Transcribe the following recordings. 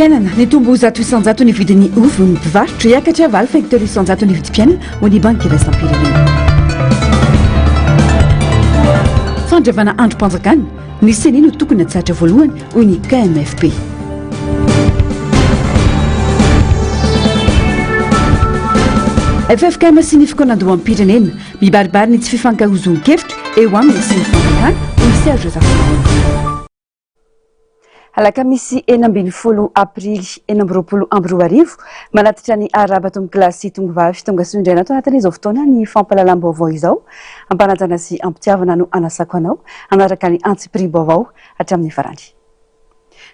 Vidim-piainana, nitombo 100% ny vidin'ny ovy ny mpivarotra, hiakatra 8,3% ny vidim-piainana ho an'ny Banky Iraisam-pirenena. Fandravana andrim-panjakana, ny Ceni no tokony hatsahatra voalohany, hoy ny KMFP. Ffkm sy ny fikaonandoham-pirenena, mibaribary ny tsy fifankahazoan-kevitra eo aminy sy ny fanjakana, hoy Serge Zafimahova. Alakamisy 16 aprily 2026, manatitra ny arahaba tompokolahy sy tongovavy tonga soa indray ato anatin'izao fotoana ny fampahalalam-baovao izao. Ampanajana sy ampitiavana no anasako anao hanaraka ny antsipiriam-baovao hatramin'ny farany.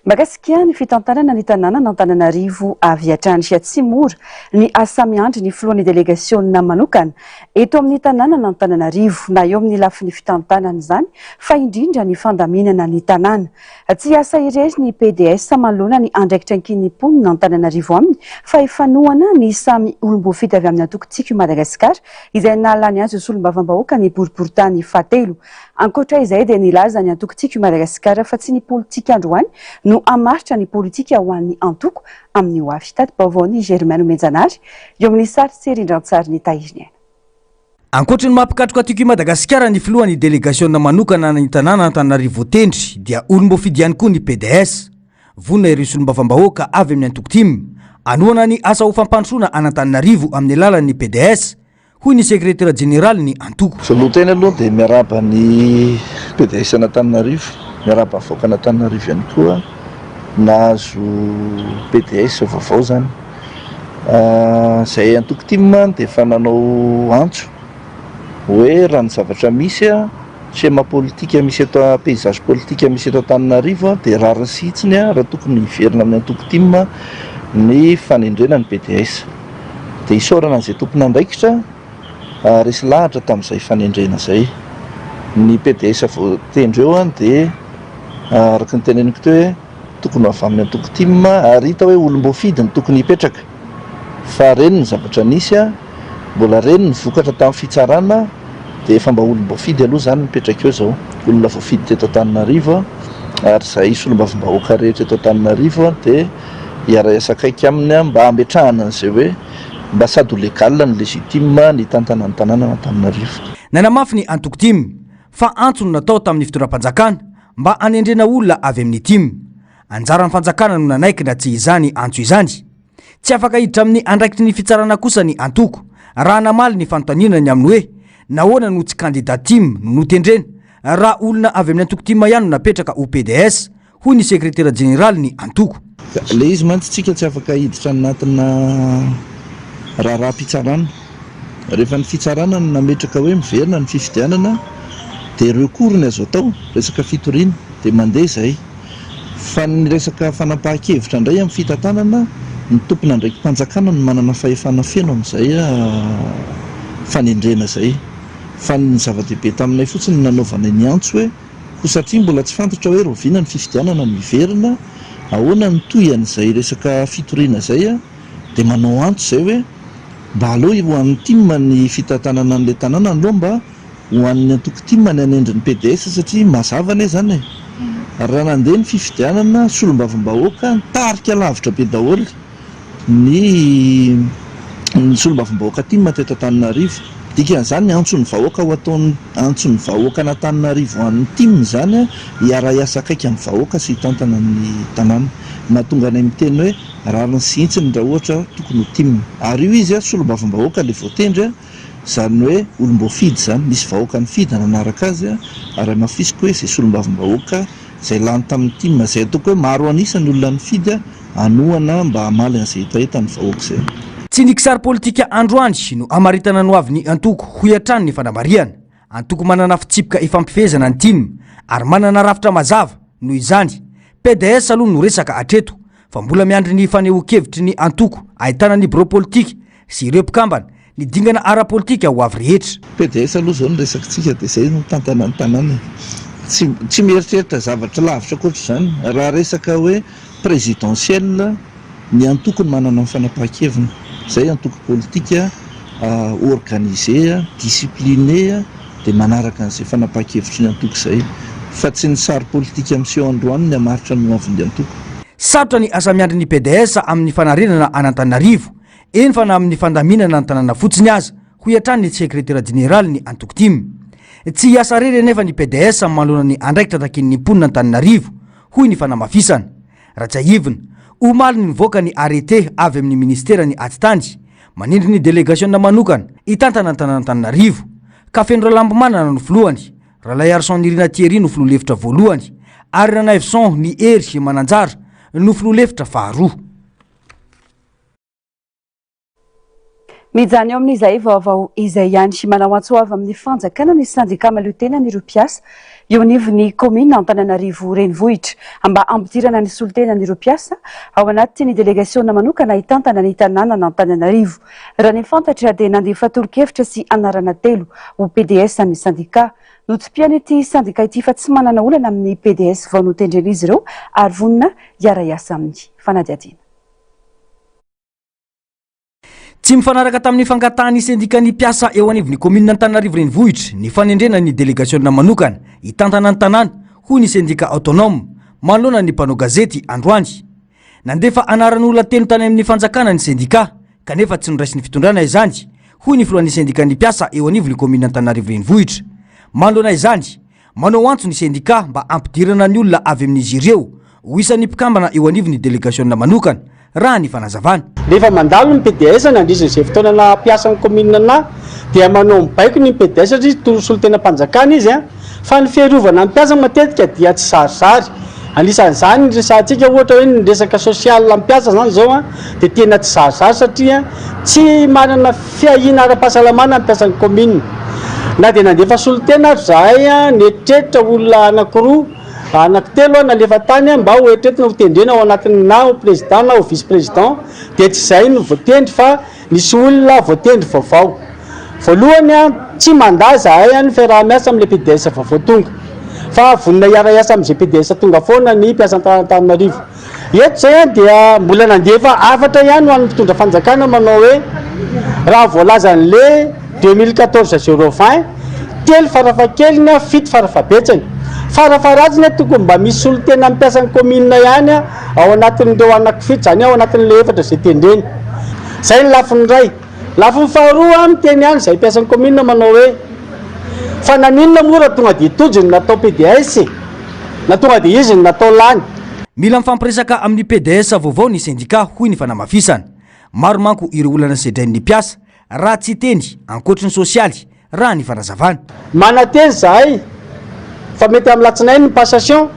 Mahakasika ny fitantanana ny tanànan'Antananarivo avy hatrany tsy mora ny asa miandry ny filohan'ny delegasiona manokana eto amin'ny tanànan'Antananarivo na eo amin'ny lafiny fitantanana izany fa indrindra ny fandaminana ny tanàna. Tsy hiasa irery ny pds manoloana ny andraikitra ankinin'ny mponina Antananarivo aminy fa hifanohana ny samy olom-boafidy avy amin'ny antoko Tiako i Madagasikara izay nahalany azy ho solombavambahoaka ny boriborintany fahatelo. Ankoatra izay dia nilaza ny antoko Tiako i Madagasikara fa tsy ny politika androany no hamaritra ny politika ho an'ny antoko amin'ny ho avy. Tati-baovaon'i Germain Nomenjanahary eo amin'ny sary sy rindran-tsarin'i Tahiriniaina. Ankoatry ny maha mpikatroka Tiako i Madagasikara ny filohan'ny delegasiona manokana ny tanàna Antananarivo voatendry dia olom-boafidy ihany koa ny pds. Vonona ireo solombavambahoaka avy amin'ny antoko tim hanohana ny asa ho fampandrosoana an'Antananarivo amin'ny alalan'ny pds, hoy ny sekretera jeneralin'ny antoko. Voalohanteny aloha dia miarahaba ny pds an'Antananarivo, miarahaba ny vahoakan'Antananarivo ihany koa nahazo pds vaovao izany. Izay antoko tim dia efa nanao antso hoe raha ny zavatra misy, schéma politique misy eto, paysage politique misy eto Antananarivo dia rariny sy hitsiny raha tokony hiverina amin'ny antoko tim ny fanendrena ny pds. Dia isaorana an'izay tompon'andraikitra resy lahatra tamin'izay fanendrena izay. Ny pds voatendry eo dia araka ny teneniko teo hoe tokony ho avy amin'ny antoko tim ary hita hoe olom-boafidy no tokony hipetraka fa reny ny zavatra nisy a, mbola reny ny vokatra tamin'ny fitsarana dia efa mba olom-boafidy aloha izany mipetraka eo izao, olona voafidy teto Antananarivo ary izahay solombavambahoaka rehetra eto Antananarivo dia hiara-hiasa akaiky aminy mba hametrahana an'izay hoe mba sady ho légal no légitime ny hitantana ny tanànan'Antananarivo. Nanamafy ny antoko tim fa antso no natao tamin'ny fitondram-panjakana mba hanendrena olona avy amin'ny tim. Anjaran'ny fanjakana no nanaiky na tsia izany antso izany. Tsy afaka hiditra amin'ny andraikitry ny fitsarana kosa ny antoko, raha namaly ny fanontaniana ny amin'ny hoe nahoana no tsy kandida tim no notendrena raha olona avy amin'ny antoko tim ihany no napetraka ho pds, hoy ny sekretera jeneralin'ny antoko. Ilay izy mantsy tsika tsy afaka hiditra anatina raharaham-pitsarana. Rehefa ny fitsarana no nametraka hoe miverina ny fifidianana dia recours ny azo atao, resaka fitoriana, dia mandeha izay. Fa ny resaka fanapahan-kevitra indray amin'ny fitantanana, ny tompon'andraiki-panjakana no manana fahefana feno amin'izay fanendrena izay. Fa ny zava-dehibe taminay fotsiny ny nanaovanay ny antso hoe koa satria mbola tsy fantatra hoe rahoviana ny fifidianana no hiverina, ahoana ny tohian'izay resaka fitoriana izay, dia manao antso izay hoe mba aleo ho an'ny tim ny fitantanana an'ilay tanàna aleo mba ho an'ny antoko tim ny hanendry ny pds satria mazava anie izany e! Raha nandeha ny fifidianana solombavambahoaka nitarika lavitra be daholo ny ny solombavambahoaka tim teto Antananarivo. Dikan'izany antson'ny vahoaka ho ataon'ny antson'ny vahoakan'Antananarivo ho an'ny tim izany hiara-hiasa akaiky amin'ny vahoaka sy hitantana ny tanàna. Mahatonga anay miteny hoe Rariny sy hitsiny raha ohatra tokony ho tim. Ary io izy solombavambahoaka le voatendry zany hoe olomboafidy zany, nisy vahoaka nifidy nanaraka azy ary hamafisiko hoe zay solombavambahoaka zay lany tamin'ny tim zay ataoko hoe maro an'isa ny olona nifidy hanohana mba hamaly an'izay hetaheta ny vahoaka zay. Tsy ny kisary politika androany no hamaritana ny hoavin'ny antoko, hoy hatrany ny fanamarihana. Antoko manana fitsipika ifampifehezana ny tim ary manana rafitra mazava, noho izany. Pds aloha no resaka hatreto fa mbola miandry ny fanehoan-kevitry ny antoko ahitana ny birao politika sy ireo mpikambana ny dingana ara-politika ho avy rehetra. Pds aloha izao no resakitsika dia izay no mitantana ny tanàna e. Tsy tsy mieritreritra zavatra lavitra ankoatr'izany. Raha resaka hoe présidentielle, ny antoko no manana ny fanapahan-keviny. Izay antoko politika organisé, discipliné dia manaraka an'izay fanapahan-kevitry ny antoko izay. Fa tsy ny sary politika miseho androany ny hamaritra ny hoavin'ny antoko. Sarotra ny asa miandry ny pds amin'ny fanarenana an'Antananarivo, eny fa na amin'ny fandaminana ny tanàna fotsiny aza, hoy hatrany ny sekretera jeneralin'ny antoko tim. Tsy hiasa irery anefa ny pds manoloana ny andraikitra takian'ny mponina Antananarivo, hoy ny fanamafisana. Raha tsiahivina, omaly no nivoaka ny arrêté avy amin'ny minisiteran'ny Atitany, manindry ny delegasiona manokana hitantana ny tanàn'Antananarivo, ka Feno Ralambomanana no filohany, Ralaiarison Nirina Thierry no filoha lefitra voalohany ary Ranaivoson Ny Hery Mananjara no filoha lefitra faharoa. Mijanona eo amin'izay vaovao izay ihany. Manao antso avo amin'ny fanjakana ny sendikà mahaleotenan'ireo mpiasa eo anivon'ny kaominina Antananarivo Renivohitra mba hampidirana ny solontenan'ireo mpiasa ao anatin'ny delegasiona manokana hitantana ny tanànan'Antananarivo. Raha ny fantatra dia nandefa tolo-kevitra sy anarana telo ho pds ny sendikà. Notsipihan'ity sendikà ity fa tsy manana olana amin'ny pds vao notendren'izy ireo ary vonona hiara-hiasa amin'ny fanadihadiana. Tsy mifanaraka tamin'ny fangatahan'ny sendikan'ny mpiasa eo anivon'ny kaominina Antananarivo Renivohitra ny fanendrena ny delegasiona manokana hitantana ny tanàna, hoy ny sendika Autonome, manoloana ny mpanao gazety androany. Nandefa anaran'olona telo tany amin'ny fanjakana ny sendika kanefa tsy noraisin'ny fitondrana izany, hoy ny filohan'ny sendikan'ny mpiasa eo anivon'ny kaominina Antananarivo Renivohitra. Manoloana izany, Manao antso ny sendikà mba hampidirana ny olona avy amin'izy ireo ho isan'ny mpikambana eo anivon'ny delegasiona manokana, raha ny fanazavana. Rehefa mandalo ny pds nandritra izay fotoana naha mpiasan'ny kaominina anahy dia manao mibaiko ny pds satria izy solontenam-panjakana izy fa ny fiarovana ny mpiasa matetika dia tsy zarizary. Anisan'izany ny resahantsika ohatra hoe ny resaka social mpiasa izany izao dia tena tsy zarizary satria tsy manana fiahiana ara-pahasalamana ny mpiasan'ny kaominina. Na dia nandefa solontena ary izahay nieritreritra olona anankiroa, anankitelo nalefa tany mba ho eritreretina ho tendrena ao anatin'ny na ho président na ho vice président dia tsy izay no voatendry fa nisy olona voatendry vaovao. Voalohany, tsy mandà izahay ny fiaraha-miasa amin'ilay pds vaovao tonga fa vonona hiara-hiasa amin'izay pds tonga foana ny mpiasan'Antananarivo. Eto izay dia mbola nandefa hafatra ihany ho an'ny mpitondra fanjakana manao hoe raha voalazan'le 2014 020, telo farafahakeliny, fito farafahabetsany. Farafaharatsiny tokony mba misy solontena mpiasan'ny kaominina ihany ao anatin'ireo anakifito, izany hoe ao anatin'ilay efatra izay tendrena. Izay ny lafiny iray. Lafiny faharoa, miteny ihany izahay mpiasan'ny kaominina manao hoe fa naninona moa raha tonga dia Tojo no natao pds e? Na tonga dia izy no natao lany. Mila mifampiresaka amin'ny pds vaovao ny sendika, hoy ny fanamafisana. Maro manko ireo olana sedrain'ny mpiasa, raha tsy hiteny, ankoatry ny sosialy, raha ny fanazavana. Manantena izahay fa mety amin'ny alatsinainy ny passation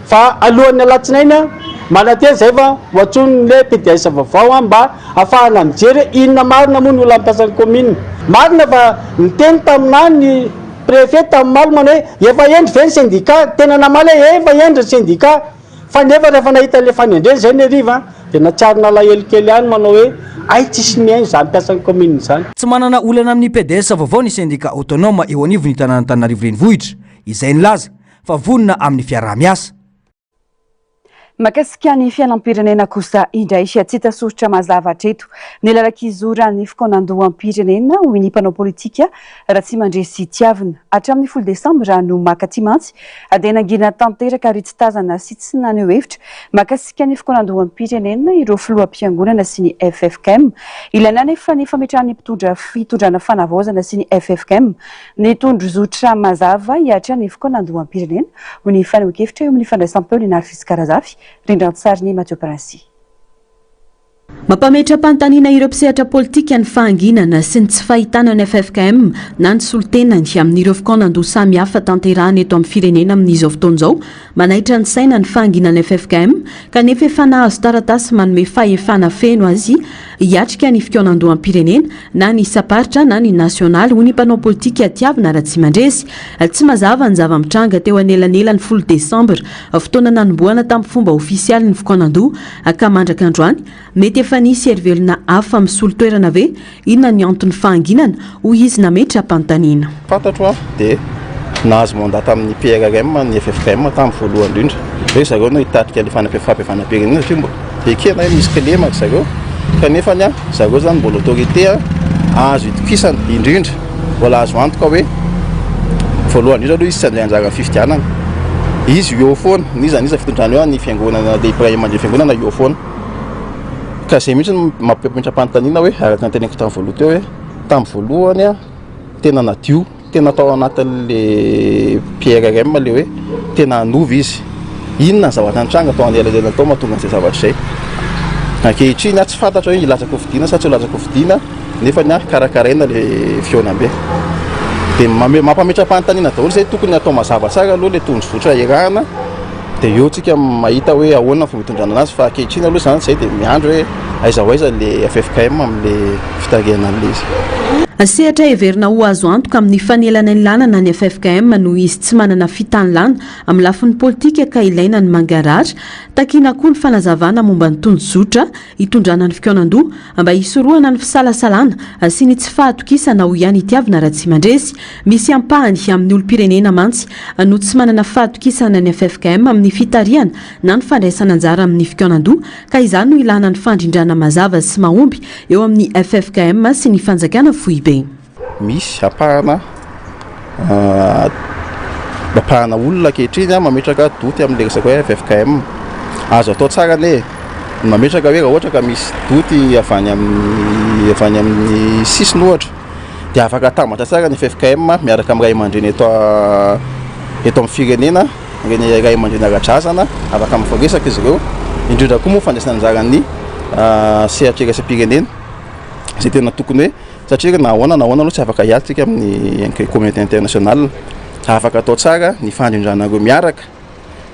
fa alohan'ny alatsinainy manantena izahay fa ho antsoin'ilay pds vaovao mba hahafahana mijery hoe inona marina moa ny olan'ny mpiasan'ny kaominina. Marina fa niteny taminà ny préfet tamin'ny omaly manao hoe efa hendry ve ny syndicat? Tena namaly hoe efa hendry ny syndicat. Fa nefa rehefa nahita ilay fanendrena izay ny hariva dia nahatsiaro nalahelo kely ihany manao hoe hay tsisy mihaino izany mpiasan'ny commune izany. Tsy manana olana amin'ny pds vaovao ny sendika autonome eo anivon'ny tanàn'Antananarivo Renivohitra, izay nilaza fa vonona amin'ny fiaraha-miasa. Mahakasika ny fiainam-pirenena kosa indray, tsy hita soritra mazava hatreto ny lalan-kizoran'ny fikaonandoham-pirenena, hoy ny mpanao politika Ratsimandresy Tiavina. Hatramin'ny folo desambra no maka aty mantsy dia nangina tanteraka ary tsy tazana sy tsy naneho hevitra mahakasika ny fikaonandoham-pirenena ireo filoham-piangonana sy ny ffkm. Ilaina anefa ny fametrahan'ny mpitondra fitondrana fanavaozana sy ny ffkm ny tondrozotra mazava hiatrehana ny fikaonandoham-pirenena, hoy ny fanehoan-kevitra eo amin'ny fandraisam-peon'i Narfis Karazafy, rindran-tsarin'i Mathieu Princy. Mampametra-panontaniana ireo mpisehatra politika ny fahanginana sy ny tsy fahitana ny ffkm na ny solontenany amin'ireo fikaonandoha samihafa tanterahana eto amin'ny firenena amin'izao fotoana izao. Manaitra ny saina ny fahanginan'ny ffkm kanefa efa nahazo taratasy manome fahefana feno azy hiatrika ny fikaonandoham-pirenena na ny isam-paritra na ny nasionaly, hoy ny mpanao politika Tiavina Ratsimandresy. Tsy mazava ny zava-mitranga teo anelanelan'ny folo desambra, fotoana nanombohana tamin'ny fomba ofisialy ny fikaonandoha, Ka mandraka androany, mety efa nisy hery velona hafa misolo toerana ve? Inona ny anton'ny fahanginana? Hoy izy nametra-panontaniana. Fantatro an, dia nahazo mandat tamin'ny PRRM ny ffkm tamin'ny voalohany indrindra, hoe zareo no hitarika ilay fampihavanam-pirenena satria mbo ekena hoe misy kilema ry zareo kanefa ny an, zareo zany mbola autorité an, azo itokisana indrindra. Mbola azo antoka hoe voalohany indrindra aloha izy tsy handray anjara amin'ny fifidianana. Izy eo foana, n'iza n'iza fitondrana eo, ny fiangonana, le ray aman-dreny fiangonana eo foana. Ka zay mihitsy no mampipetra-panontaniana hoe araka ny teneniko tamin'ny voalohany teo hoe tamin'ny voalohany tena nadio. Tena tao anatin'le PRRM le hoe tena hanova izy. Inona ny zavatra nitranga tao anelanelan'ny tao mahatonga an'izay zavatra izay. Ankehitriny tsy fantatra hoe hilatsaka hofidiana sa tsy hilatsaka hofidiana nefa ny karakaraina le fihaonambe. Dia mampametra-panontaniana daholo izay, tokony hatao mazava tsara aloha le tondrozotra iarahana dia eo tsika mahita hoe ahoana ny fomba hitondrana anazy fa ankehitriny aloha izany izay dia miandry hoe aiza ho aiza le ffkm amin'le fitarihana an'le izy. Sehatra heverina ho azo antoka amin'ny fanelanelanana ny ffkm noho izy tsy manana fitanilana amin'ny lafiny politika ka ilaina ny mangarahara. Takiana koa ny fanazavana momba ny tondrozotra hitondrana ny fikaonandoha mba hisorohana ny fisalasalana sy ny tsy fahatokisana hoy ihany i Tiavina Ratsimandresy. Misy ampahany amin'ny olom-pirenena mantsy no tsy manana fahatokisana ny ffkm amin'ny fitarihana na ny fandraisana anjara amin'ny fikaonandoha ka izany no ilana ny fandrindrana mazava sy mahomby eo amin'ny ffkm sy ny fanjakana foibe. Misy ampahana ampahana olona ankehitriny mametraka doute amin'ilay resaka hoe ffkm. Azo atao tsara anie ny mametraka hoe raha ohatra ka misy doute avy any amin'ny avy any amin'ny sisiny ohatra dia afaka atambatra tsara ny ffkm miaraka amin'ny ray aman-dreny eto eto amin'ny firenena, ireny ray aman-dreny ara-drazana, afaka mifampiresaka izy ireo, indrindra koa moa fandraisana anjaran'ny sehatra iraisam-pirenena izay tena tokony hoe satria na ahoana na ahoana aloha tsy afaka hiady tsika amin'ny communauté internationale, afaka atao tsara ny fandrindrana ireo miaraka.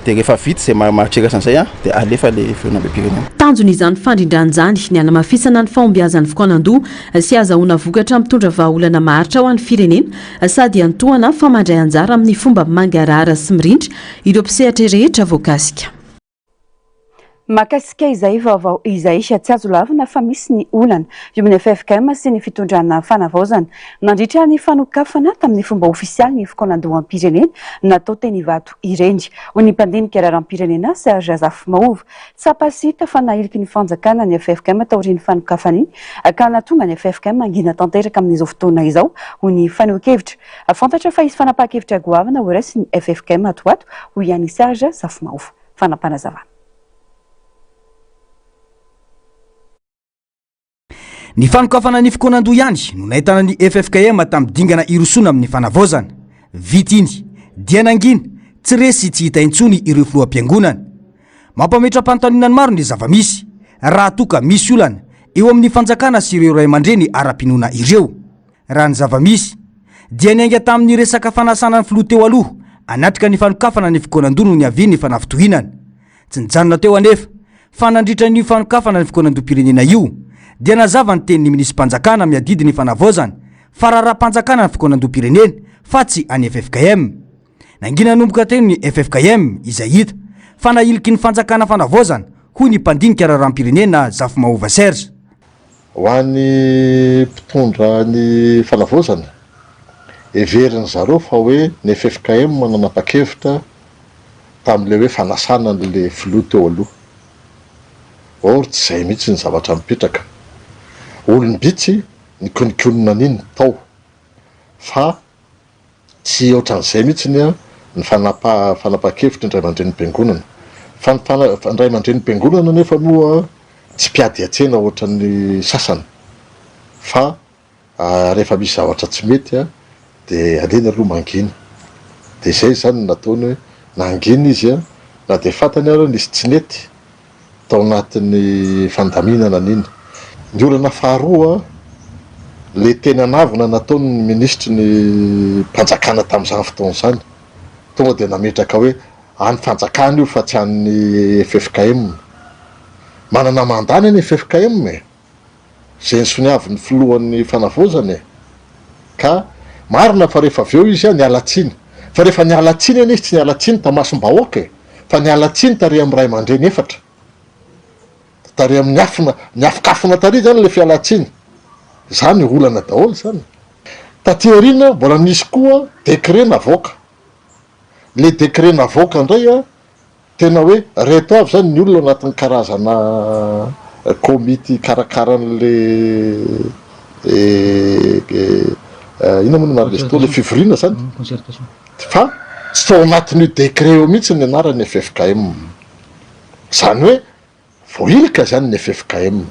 Dia rehefa vita izay marimaritra iraisana izay dia alefa ilay fihaonambem-pirenena. Tanjon'izany fandrindrana izany ny hanamafisana ny fahombiazan'ny fikaonandoha sy hahazahoana vokatra mitondra vahaolana maharitra ho an'ny firenena sady hiantohana fa mandray anjara amin'ny fomba mangarahara sy mirindra ireo mpisehatra rehetra voakasika. Mahakasika izay vaovao izay, tsy azo lavina fa misy ny olana eo amin'ny ffkm sy ny fitondrana fanavaozana. Nandritra ny fanokafana tamin'ny fomba ofisialy ny fikaonandoham-pirenena natao teny Ivato ireny, hoy ny mpandinika raharaham-pirenena Serge Zafimahova. Tsapa sy hita fa nahiliky ny fanjakana ny ffkm taorian'ny fanokafana iny ka nahatonga ny ffkm hangina tanteraka amin'izao fotoana izao, hoy ny fanehoan-kevitra. Fantatra fa hisy fanapahan-kevitra goavana horaisin'ny ffkm ato ho ato, hoy ihany i Serge Zafimahova. Fanapanazavana. Ny fanokafana ny fikaonandoha ihany no nahitana ny ffkm tamin'ny dingana hirosoana amin'ny fanavaozana. Vita iny, dia nangina, tsy re sy tsy hita intsony ireo filoham-piangonana. Mampametra-panontaniana ny maro ny zava-misy, raha toa ka misy olana eo amin'ny fanjakana sy ireo ray aman-dreny ara-pinoana ireo. Raha ny zava-misy, dia niainga tamin'ny resaka fanasana ny filoha teo aloha hanatrika ny fanokafana ny fikaonandoha no niavian'ny fanafintohinana. Tsy nijanona teo anefa, fa nandritra an'io fanokafana ny fikaonandoham-pirenena io, dia nazava ny tenin'ny minisi-panjakana miadidy ny fanavaozana fa raharaham-panjakana ny fikaonandoham-pirenena fa tsy an'ny ffkm. Nangina nanomboka teo ny ffkm izay hita fa nahiliky ny fanjakana fanavaozana, hoy ny mpandinika raharaham-pirenena Zafimahova Serge. Ho an'ny mpitondra ny fanavaozana, heverin'ny zareo fa hoe ny ffkm nanapa-kevitra tamin'ilay hoe fanasana an'ilay filoha teo aloha. Or tsy izay mihitsy ny zavatra mipetraka. Olom-bitsy nikononkonona an'iny tao fa Tsy ohatran'izay mihitsy ny fanapahan-kevitry ny ray aman-drenim-piangonana. Fa ny ray aman-drenim-piangonana anefa moa tsy mpiady an-tsena ohatran'ny sasany fa rehefa misy zavatra tsy mety dia aleny aloha mangina. Dia izay izany no nataony hoe nangina izy na dia fantany ary nisy tsy nety tao anatin'ny fandaminana an'iny. Ny olana faharoa, ilay teny an'avona nataon'ny minisitry ny mpanjakana tamin'izany fotoana izany, tonga dia nametraka hoe an'ny fanjakana io fa tsy an'ny ffkm. Manana mandat anie ny ffkm e! Izay nosoniavin'ny filohan'ny fanavaozana e! Ka marina fa rehefa avy eo izy niala tsiny. Fa rehefa niala tsiny anie izy tsy niala tsiny tamasom-bahoaka e! Fa niala tsiny tary amin'ny ray aman-dreny efatra. Tary amin'ny afona, niafokafona tary izany ilay fialan-tsiny. Izany olana daholo izany. Taty aoriana mbola nisy koa décret navoaka. Ilay décret navoaka indray an, Tena hoe reto avy zany ny olona ao anatin'ny karazana komity hikarakara an'le inona moa ny anaran'izy teo, le fivoriana zany fa. Tsy tao anatin'io décret io mihitsy ny anaran'ny ffkm. Izany hoe voahilika izany ny ffkm.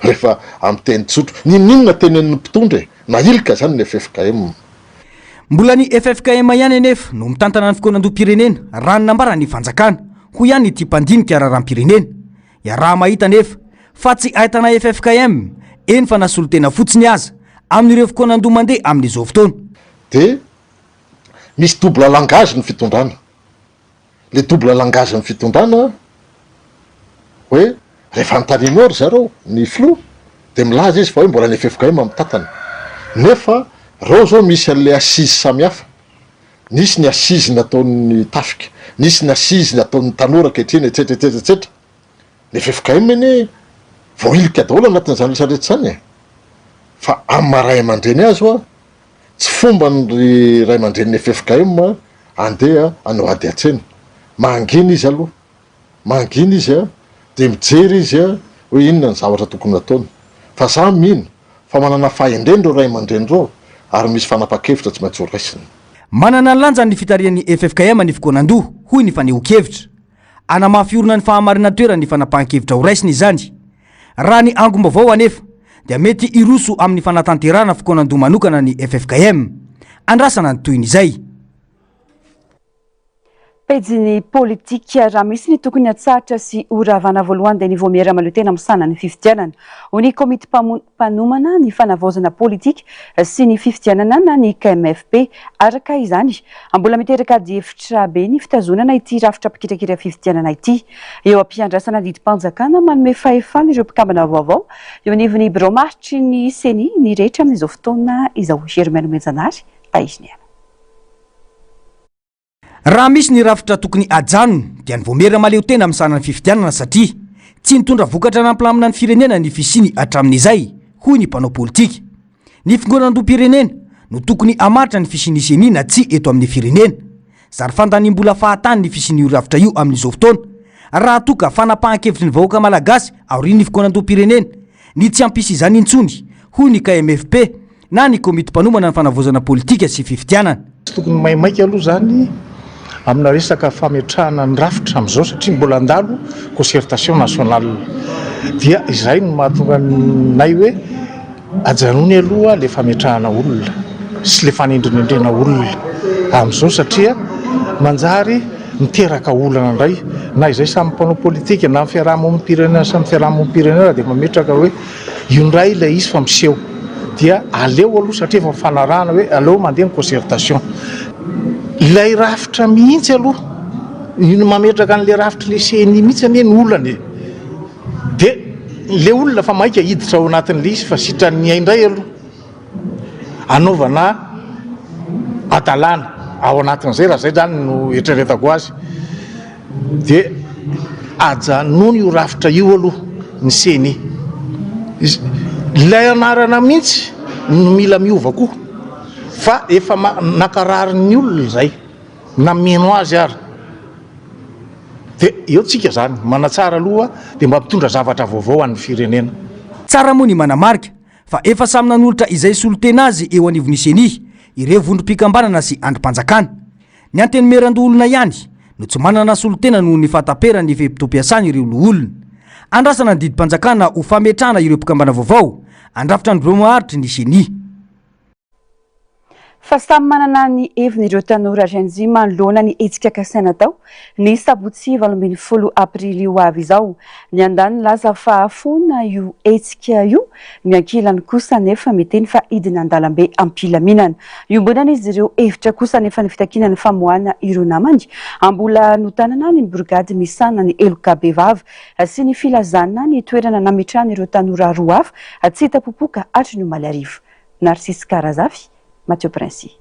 Rehefa amin'ny teny tsotra. N'inon'inona tenenin'ny mpitondra e! Nahilika izany ny ffkm. Mbola ny ffkm ihany anefa no mitantana ny fikaonandoham-pirenena raha ny nambaran'ny fanjakana, hoy ihany ity mpandinika raharaham-pirenena. Iaraha-mahita anefa fa tsy ahitana ffkm, eny fa na solontena fotsiny aza, amin'ireo fikaonandoha mandeha amin'izao fotoana. Dia misy double langage ny fitondrana. Le double langage ny fitondrana hoe rehefa anontanianao ry zareo ny filoha de milaza izy fa hoe mbola ny ffkm mitantana. Nefa reo zao misy an'le assise samihafa. Nisy ny assise nataon'ny tafika, nisy ny assise nataon'ny tanora ankehitriny etsetra etsetra etsetra. Ny ffkm anie voahilika daholo anatin'izany rehetra rehetra izany e! Fa amin'ny maha ray aman-dreny azy hoa, tsy fombany ry ray aman-drenin'ny ffkm andeha hanao ady an-tsena. Mangina izy aloha, mangina izy a, dia mijery izy a, hoe inona ny zavatra tokony hataony. Fa za mino fa manana fahendrena ireo ray aman-dreny ireo ary misy fanapahan-kevitra tsy maintsy ho raisiny. Manana ny lanjany ny fitarihan'ny ffkm ny fikaonandoha, hoy ny fanehoan-kevitra. Hanamafy orina ny fahamarinan-toeran'ny fanapahan-kevitra horaisina izany. Raha ny angom-baovao anefa dia mety hiroso amin'ny fanatanterahana fikaonandoha manokana ny ffkm. Andrasana ny tohin'izay. Pejin'ny politika, raha misy ny tokony hatsahatra sy horavana voalohany dia ny Vaomiera Mahaleotena misahana ny fifidianana. Hoy ny komity mpanomana ny fanavaozana politika sy ny fifidianana na ny KMFP. Araka izany, mbola miteraka adihevitra be ny fitazonana ity rafitra mpikirakira fifidianana ity. Eo am-piandrasana didim-panjakana manome fahefana ireo mpikambana vaovao eo anivon'ny birao maharitry ny Ceni ny rehetra amin'izao fotoana izao. Germain Nomenjanahary, Tahiriniaina. Raha misy ny rafitra tokony hajanona dia ny Vaomiera mahaleotena misahana ny fifidianana satria tsy nitondra vokatra nampilamina ny firenena ny fisiany hatramin'izay, hoy ny mpanao politika. Ny fiangonandoham-pirenena no tokony hamaritra ny fisian'ny Ceni na tsia eto amin'ny firenena. Zary fandaniam-bola fahatany ny fisian'io rafitra io amin'izao fotoana raha toa ka fanapahan-kevitry ny vahoaka malagasy aorian'ny fikaonandoham-pirenena ny tsy hampisy izany intsony, hoy ny KMFP na ny komity mpanomana ny fanavaozana politika sy fifidianana. Tsy tokony maimaika aloha izany amina resaka fametrahana ny rafitra amin'izao satria mbola handalo concertation nationale. Dia izay no mahatonga anay hoe ajanony aloha ilay fametrahana olona sy ilay fanendrinendrena olona amin'izao satria manjary miteraka olana indray na izay samy mpanao politika na ny fiaraha-monim-pirenena samy fiaraha-monim-pirenena dia mametraka hoe io indray ilay izy fa miseho dia aleo aloha satria efa nifanarahana hoe aleo mandeha ny concertation ilay rafitra mihitsy aloha ny mametraka an'ilay rafitra ilay CENI mihitsy anie ny olana e dia ilay olona fa maika hiditra ao anatin'ilay izy fa sitran'ny indray aloha anaovana hadalana ao anatin'izay raha izay zany no eritreretako azy dia ajanony io rafitra io aloha ny ceni ilay anarana mihitsy no mila miova koa fa efa nankarary ny olona izay na mino azy ary dia eo tsika zany manatsara aloha dia mba mitondra zavatra vaovao an'ny firenena. Tsara moa ny manamarika fa efa samy nanolotra izay solontena azy eo anivon'ny Ceni ireo vondrom-pikambanana sy andrim-panjakana. Ny Antenimierandoholona ihany no tsy manana solontena noho ny fahataperan'ny fe-potoam-piasany ireo loholona. Andrasana ny didim-panjakana ho fametrahana ireo mpikambana vaovao handrafitra ny birao maharitry ny Ceni. Fa samy manana ny heviny ireo tanora Gen Z manoloana ny hetsika kasaina atao ny sabotsy 18 aprily ho avy izao. Ny andaniny milaza fa foana io hetsika io, ny ankilany kosa anefa miteny fa hidina an-dalambe am-pilaminana. Iombonan'izy ireo hevitra kosa anefa ny fitakiana ny famoahana ireo namany mbola notanana ny brigady misahana ny heloka bevava sy ny filazana ny toerana nametrahana ireo tanora roa hafa tsy hita popoka hatry ny omaly hariva. Narcisse Karazafy, Mathieu Princi.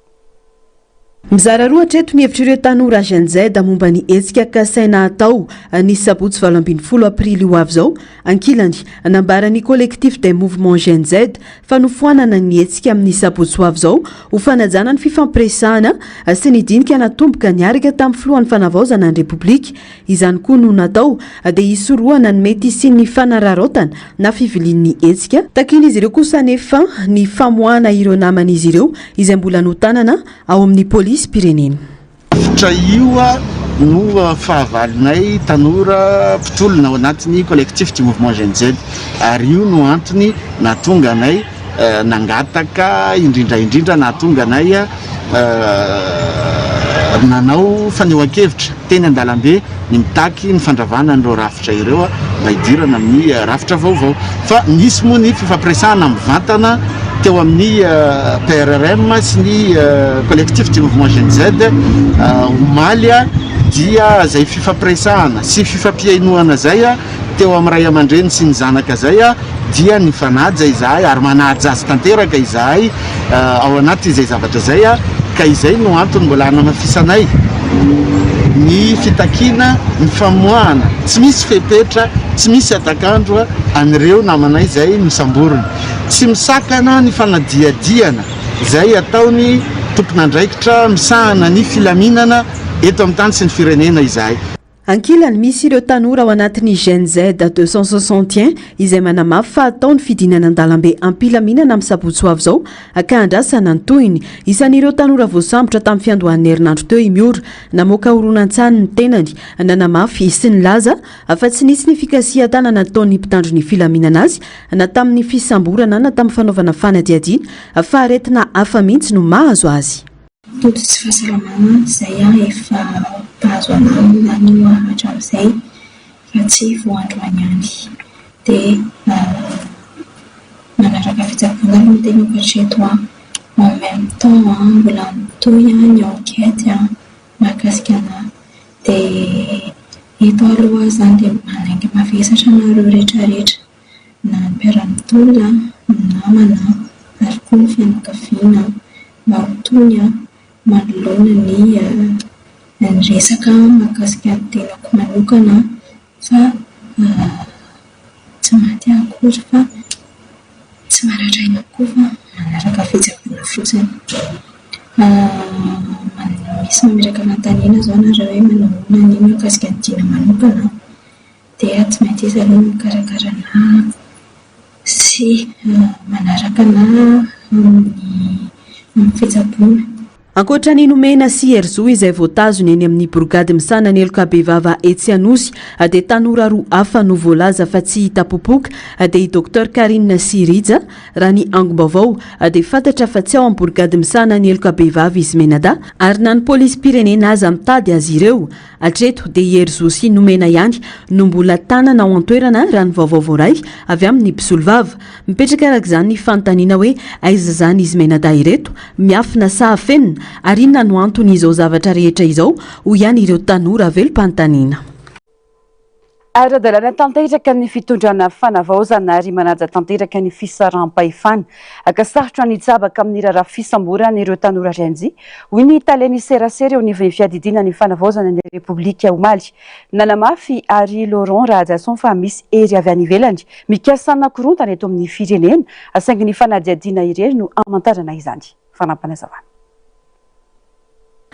Mizara roa hatreto ny hevitr'ireo tanora Gen Z momba ny hetsika kasaina hatao ny sabotsy 18 aprily ho avy izao. Ankilany, nambaran'ny Collectif des Mouvements Gen Z fa nofoanana ny hetsika amin'ny sabotsy ho avy izao ho fanajana ny fifampiresahana sy ny dinika natomboka niaraka tamin'ny filohan'ny fanavaozana ny Repoblika Izany koa no natao dia hisorohana ny mety hisian'ny fanararaotana na fivilian'ny hetsika. Takian'izy ireo kosa anefa ny famoahana ireo naman'izy ireo izay mbola notanana ao amin'ny polisim-pirenena. rafitra io no fahavalonay tanora mpitolona ao anatin'ny Collectif du Mouvement Gen Z ary io no antony nahatonga anay nangataka indrindra indrindra nahatonga anay nanao fanehoan-kevitra teny an-dalambe ny mitaky ny fandravana an'ireo rafitra ireo mba hidirana amin'ny rafitra vaovao. Fa nisy moa ny fifampiresahana mivantana teo amin'ny PRRM sy ny Collectif du Mouvement Gen Z omaly dia izay fifampiresahana sy fifampihainoana izay teo amin'ny ray aman-dreny sy ny zanaka izay dia nifanaja izahay ary manaja azy tanteraka izahay ao anatin'izay zavatra izay ka izay no antony mbola hanamafisanay ny fitakiana ny famoahana tsy misy fepetra, tsy misy hatak'andro an'ireo namanay izay nosamborina. Tsy misakana ny fanadihadihana izay ataon'ny tompon'andraikitra misahana ny filaminana eto amin'ny tany sy ny firenena izahay. Ankilany, misy ireo tanora ao anatin'ny Gen Z 261 izay manamafy fa hatao ny fidinana an-dalambe am-pilaminana amin'ny sabotsy ho avy izao ka andrasana ny tohiny. Isan'ireo tanora voasambotra tamin'ny fiandohan'ny herinandro teo i Miora. Namoaka horonantsary ny tenany, nanamafy sy nilaza fa tsy nisy ny fikasihan-tanana nataon'ny mpitandro ny filaminana azy na tamin'ny fisamborana na tamin'ny fanaovana fanadihadiana fa aretina hafa mihitsy no mahazo azy. Tojo tsy fahasalamana izay efa mpahazo anah izany io hatramin'izay fa tsy vao androany ihany. Dia manaraka fitsaboana aloha ny tenako hatreto an. En même temps mbola mitohy ny enquête mahakasika anah. Dia eto aloha aho izany dia manainga mavesatra anareo rehetra rehetra na ny mpiara-mitolona, ny namana ary koa ny fianakaviana. Mba ho tony manoloana ny ny resaka mahakasika ny tenako manokana fa tsy maty aho akory fa tsy maratra ihany koa fa manaraka fitsaboana fotsiny. Misy mametraka fanontaniana izao nareo hoe manao ahoana ny mahakasika ny Dina manokana dia tsy maintsy izy aloha no mikarakara anà sy manaraka anà amin'ny fitsaboana. Ankoatra an'i Nomena sy Herizo izay voatazona eny amin'ny borigady misahana ny heloka bevava etsy Anosy dia tanora roa hafa no voalaza fa tsy hita popoka dia i Docteur Carine sy Rija. Raha ny angom-baovao dia fantatra fa tsy ao amin'ny borigady misahana ny heloka bevava izy mianadahy ary na ny polisim-pirenena aza mitady azy ireo. Hatreto dia i Herizo sy Nomena ihany no mbola tanana ao an-toerana raha ny vaovao voaray avy amin'ny mpisolovava. Mipetraka araka izany ny fanontaniana hoe aiza izany izy mianadahy ireto? Miafina sa afenina? Ary inona no anton'izao zavatra rehetra izao? hoy ihany ireo tanora velom-panontaniana. Ara-dalàna tanteraka ny fitondrana fanavaozana ary manaja tanteraka ny fisaraham-pahefana ka sarotra ny hitsabaka amin'ny raharaha fisamborana ireo tanora Renzi, hoy ny talen'ny serasera eo anivon'ny fiadidiana ny fanavaozana ny Repoblika omaly. Nanamafy Harry Laurent Rahajason fa misy hery avy any ivelany mikasa hanakorontana eto amin'ny firenena saingy ny fanadihadiana irery no hamantarana izany. Fanampinazavana.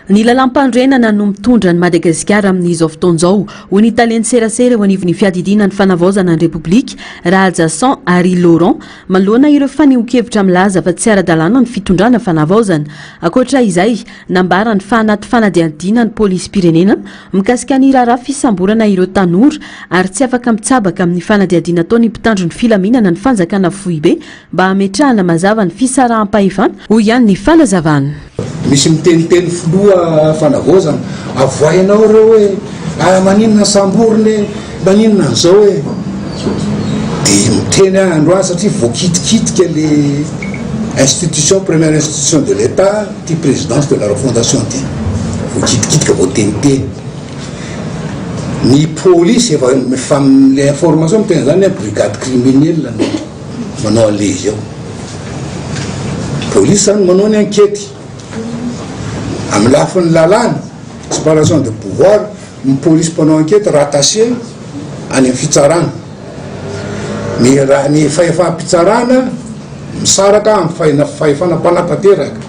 Ny lalàmpanorenana no mitondra an'i Madagasikara amin'izao fotoana izao, hoy ny talen'ny serasera eo anivon'ny fiadidiana ny fanavaozana ny Repoblika, Rahajason Harry Laurent, manoloana ireo fanehoan-kevitra milaza fa tsy ara-dalàna ny fitondrana fanavaozana. Ankoatra izay, nambarany fa anaty fanadihadiana ny polisim-pirenena mikasika ny raharaha fisamborana ireo tanora ary tsy afaka mitsabaka amin'ny fanadihadiana ataon'ny mpitandro ny filaminana ny fanjakana foibe mba hametrahana mazava ny fisaraham-pahefana, hoy ihany ny fanazavana. Misy miteniteny filoha fanavaozana, avoahinao ireo hoe ah maninona samborina e, maninona an'izao e. Dia miteny aho androany satria voakitikitika le institution, première institution de l'Etat ity présidence de la refondation ity. Voakitikitika, voateniteny. Ny polisy efa, efa le information miteny an'izany hoe brigade criminelle no. manao an'le izy eo. Polisy zany manao ny ankety. Amin'ny lafiny lalàna, séparation de pouvoir, ny polisy mpanao ankety rattaché any amin'ny fitsarana. Ny raha ny fahefam-pitsarana misaraka amin'ny fahefana mpanatanteraka.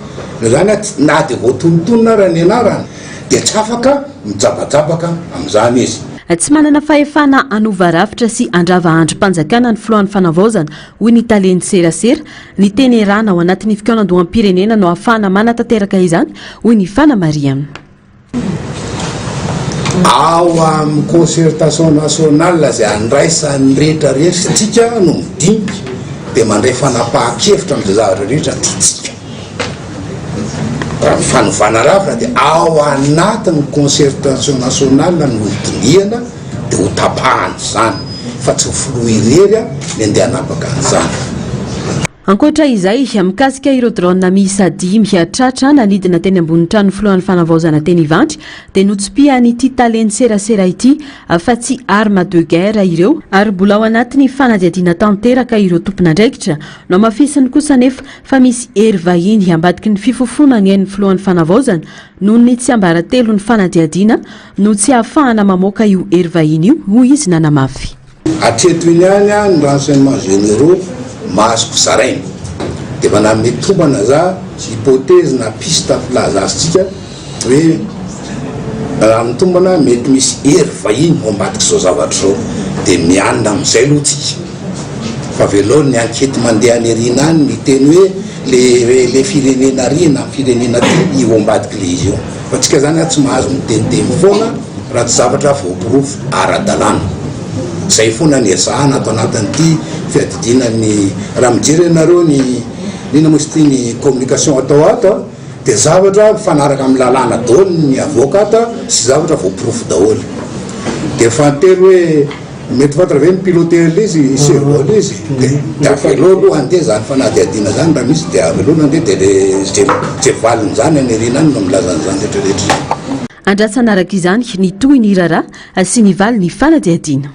Noho izany na dia voatonontonona ara ny anarany dia tsy afaka mijabajabaka amin'izany izy. Tsy manana fahefana hanova rafitra sy handrava andrim-panjakana ny filohan'ny fanavaozana, hoy ny talen'ny serasera. Ny teny erana ao anatin'ny fikaonandoham-pirenena no ahafahana manatanteraka izany, hoy ny fanamarihana. Ao amin'ny concertation nationale izay andraisan'ny rehetra rehetra isika no midinika dia mandray fanapahan-kevitra amin'izay zavatra rehetra tiantsika. Raha ny fanovana rafitra dia ao anatin'ny concertation nationale no hodinihana dia ho tapahana izany fa tsy ny filoha irery ny andeha hanapaka an'izany. Ankoatra izay, mikasika ireo drone miisa dimy tratra nanidina teny ambony tranon'ny filohan'ny fanavaozana teny Ivandry dia notsipihan'ity talen'ny serasera ity fa tsy arme de guerre ireo ary mbola ao anatin'ny fanadihadiana tanteraka ireo tompon'andraikitra. Nohamafisiny kosa anefa fa misy hery vahiny ambadiky ny fifofoana ny ain'ny filohan'ny fanavaozana noho ny tsiambaratelon'ny fanadihadiana no tsy ahafahana mamoaka io hery vahiny io, hoy izy nanamafy. Hatreto iny ihany ny renseignements généraux mazoko zaraina. Dia efa nanome tombana za hypothèse na piste filaza azy tsika hoe raha ny tombana mety misy hery vahiny ao ambadik'izao zavatra izao. Dia mianina amin'izay aloha tsika. Fa avelao ny enquete mandeha any aoriana any miteny hoe le le firenena ary na firenena aty io ambadik'le izy io. Fa tsika zany tsy mahazo miteniteny foana raha tsy zavatra voaporofo ara-dalàna. Zay foana ny ezahana ato anatin'ity fiadidiana ny, raha mijery ianareo ny inona moa izy ity ny communication atao ato a, dia zavatra mifanaraka amin'ny lalàna daholo ny avoaka ato sy zavatra voaporofo daholo. Dia fahatelo hoe mety fantatra ve ny piloter an'ilay izy, cerveau an'ilay izy? Dia avelao aloha handeha izany fanadihadiana izany raha misy dia avelao aloha handeha dia le ze valin'izany any aoriana any no milaza an'izany rehetra rehetra izany. Andrasana araka izany ny tohin'ny raharaha sy ny valin'ny fanadihadiana.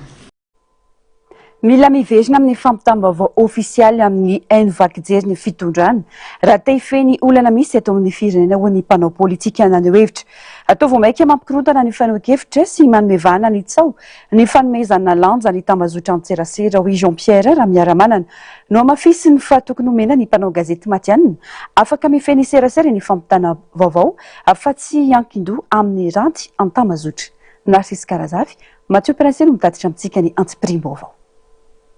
Mila miverina amin'ny fampitam-baovao ofisialy amin'ny haino vaky jery ny fitondrana raha te hifehy ny olana misy eto amin'ny firenena hoy ny mpanao politika naneho hevitra. Atao vao mainka mampikorontana ny fanehoan-kevitra sy manome vahana ny tsaho ny fanomezana lanja ny tambazotran-tserasera hoy Jean Pierre Ramiaramanana. Nohamafisiny fa tokony homena ny mpanao gazety matihanina afaka mifehy ny serasera ny fampitana vaovao fa tsy hiankin-doha amin'ny ranty an-tambazotra. Narcisse Karazafy, Mathieu Prince no mitatitra amintsika ny antsipiriam-baovao.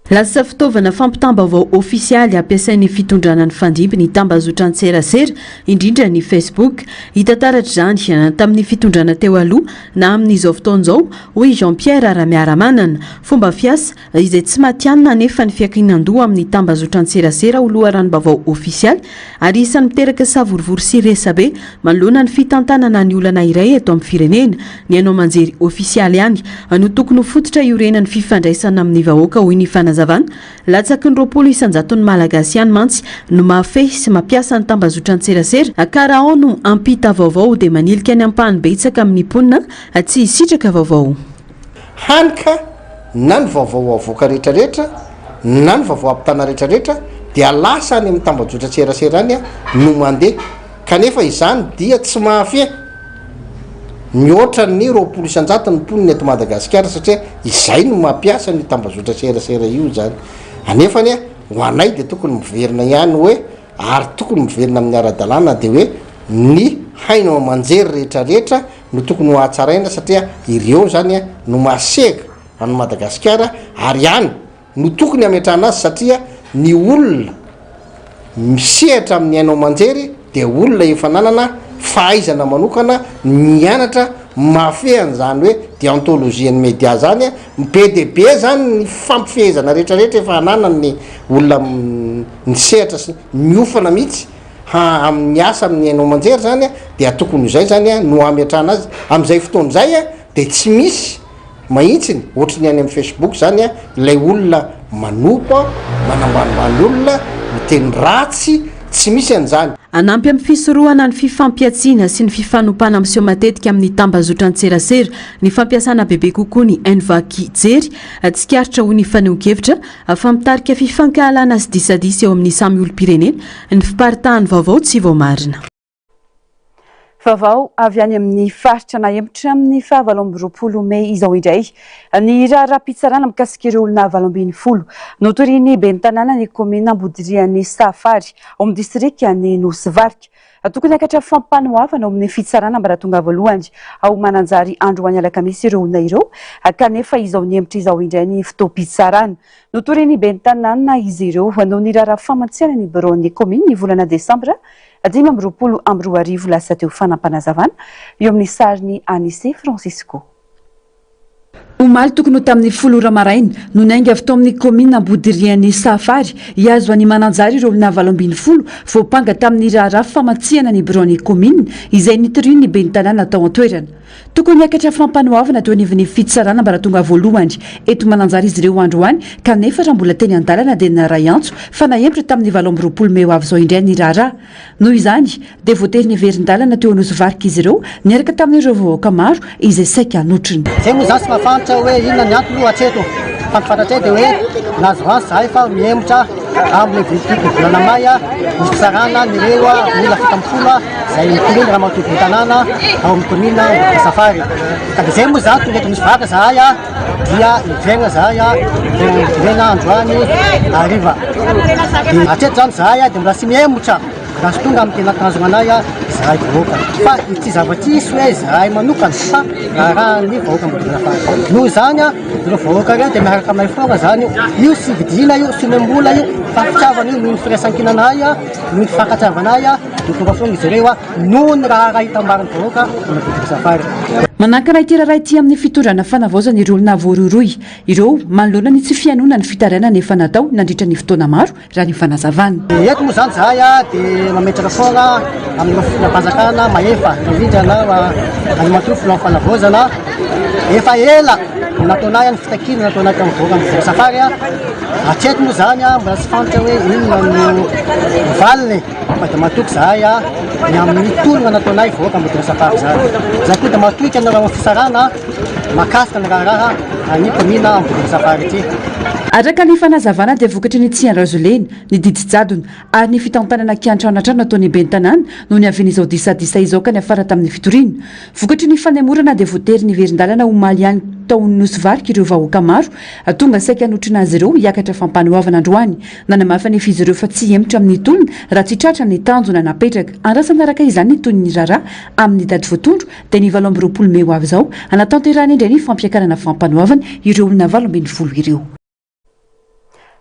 Lasa fitaovana fampitam-baovao ofisialy ampiasain'ny fitondrana nifandimby ny tambazotran-tserasera, indrindra ny Facebook. Hita taratra izany na tamin'ny fitondrana teo aloha na amin'izao fotoana izao, hoy i Jean Pierre Ramiaramanana. Fomba fiasa izay tsy matihanina anefa ny fiankinan-doha amin'ny tambazotran-tserasera ho loharanom-baovao ofisialy ary isan'ny miteraka savorovoro sy resabe manoloana ny fitantanana ny olana iray eto amin'ny firenena. Ny haino aman-jery ofisialy ihany no tokony ho fototra iorenan'ny fifandraisana amin'ny vahoaka, hoy ny fanazavana. Latsaky ny 20 isan-jaton'ny Malagasy ihany mantsy no mahafehy sy mampiasa ny tambazotran-tserasera ka raha ao no hampita vaovao dia manilika ny ampahany betsaka amin'ny mponina tsy hisitraka vaovao. Hany ka na ny vaovao avoaka rehetrarehetra na ny vaovao ampitana rehetrarehetra dia lasa any amin'ny tambajotran-tserasera any no mandeha kanefa izany dia tsy mahafehy mihoatra ny 20% ny mponina eto Madagasikara satria izay no mampiasa an'io tambajotran-tserasera io izany. Anefa anie ho anay dia tokony miverina ihany hoe ary tokony miverina amin'ny ara-dalàna dia hoe ny haino aman-jery rehetrarehetra no tokony ho hatsaraina satria ireo zany no mahasehaka an'i Madagasikara ary any no tokony hametrahana azy satria ny olona misehatra amin'ny haino aman-jery dia olona efa nanana fahaizana manokana nianatra mahafehy an'izany hoe déontologie ny média zany, be dia be zany ny fampifehezana rehetrarehetra efa ananan'ny olona nisehatra sy niofana mihitsy ha amin'ny asa amin'ny haino aman-jery zany dia tokony ho izay zany no hametrahana azy amin'izay fotoana izay dia tsy misy mahitsiny ohatry ny any amin'ny facebook zany ilay olona manompa manambanimbany olona miteny ratsy tsy misy an'izany. Hanampy amin'ny fisorohana ny fifampihantsiana sy ny fifanompana miseho matetika amin'ny tambazotran-tserasera ny fampiasana bebe kokoa ny haino vaky jery. Tsikaritra hoy ny fanehoan-kevitra fa mitarika fifankahalana sy disadisa eo amin'ny samy olom-pirenena ny fiparitahan'ny vaovao tsy voamarina. Vaovao avy any amin'ny faritra nahemotra amin'ny faha 28 mey izao indray ny raharaham-pitsarana mikasika ireo olona 18 notorian'ny ben'ny tanàna ny kaominina Ambodirian'i Sahafary ao amin'ny distrikan'i Nosy Varika. Tokony hiakatra fampanoavana ao amin'ny fitsarana ambaratonga voalohany ao Mananjary androany alakamisy ireo olona ireo kanefa izao nihemotra izao indray ny fotoam-pitsarana. Notorian'ny ben'ny tanàna izy ireo noho ny raharaha famantsiana ny biraon'ny kaominina ny volana desambra. 2025 lasa teo Fanampanazavana eo amin'ny sarin'i Anise Francisco. Omaly tokony ho tamin'ny folo ora maraina no niainga avy tao amin'ny kaominina Ambodirian'i Sahafary hihazo an'i Mananjary ireo olona 18 voampanga tamin'ny raharaha famatsihana ny biraon'ny kaominina izay nitorian'ny ben'ny tanàna tao an-toerana. Tokony hiakatra fampanoavana teo anivon'ny fitsarana ambaratonga voalohany eto Mananjary izy ireo androany kanefa raha mbola teny an-dalana dia naray antso fa nahemotra tamin'ny 28 mey ho avy izao indray ny raharaha. Noho izany, dia voatery niverin-dalana teo Anosivarika izy ireo niaraka tamin'ireo vahoaka maro izay saika hanotrona. Zay moa zany tsy mahafantatra hoe inona ny antony aloha hatreto fa ny fantatray dia hoe nahazo antso zahay fa mihemotra amin'ny 28 ny volana may ny fitsarana an'ireo olona 17 izay mitoriana ramatoa ben'ny tanàna ao amin'ny kaominina Ambodisafary. Ka dia zay moa zany tonga eto Anosivarika zahay dia hiverina zahay hiverina androany hariva. Dia hatreto zany zahay dia mbola tsy mihemotra raha tsy tonga amin'ny tena tanjona anay izahay vahoaka. Fa ity zavatra ity tsy hoe izahay manokana fa raharahan'ny vahoaka Ambodinafary. Noho izany ireo vahoaka ireo dia miaraka aminay foana zany io. Io tsy vidiana io, tsy omem-bola io fa fitiavana io noho ny firaisankinanay, noho ny fifankatiavanay dia tonga foana izy ireo noho ny raharaha hitambaran'ny vahoaka Ambodinafary. Manankana ity raharaha ity amin'ny fitondrana fanavaozana ireo olona voarohirohy ireo manoloana ny tsy fihainoana ny fitarainana efa natao nandritra ny fotoana maro raha ny fanazavana. Eto moa izany izahay dia mametraka foana amin'ireo filoham-panjakana mahefa, indrindra na Andriamatoa Filohan'ny Fanavaozana. Efa ela no nataonay ny fitakiana nataonay tamin'ny vahoaka amin'ny Safari. Hatreto moa izany mbola tsy fantatra hoe inona no valiny fa dia matoky izahay ny amin'ny tolona nataonay vahoaka amin'ny Safari izany. Izahay koa dia matoky anareo amin'ny fitsarana. Mahakasika ny raharaha any kaominina Ambodin'Safary ity. Araka ny fanazavana dia vokatry ny tsy andrazolena, ny didy jadona ary ny fitantanana kiantranoantrano nataon'ny ben'ny tanàna no niavian'izao disadisa izao ka niafara tamin'ny fitoriana. Vokatry ny fanemorana dia voatery niverin-dalana omaly ihany tao Nosy Varika ireo vahoaka maro tonga saika hanotrona azy ireo hiakatra fampanoavana androany. Nanamafy anefa izy ireo fa tsy hihemotra amin'ny tolona raha tsy tratra ny tanjona napetraka. Andrasana araka izany ny tohin'ny raharaha amin'ny daty voatondro dia ny 28 mey ho avy izao, hanatanterahana indray ny fampiakarana fampanoavana ireo olona 18 ireo.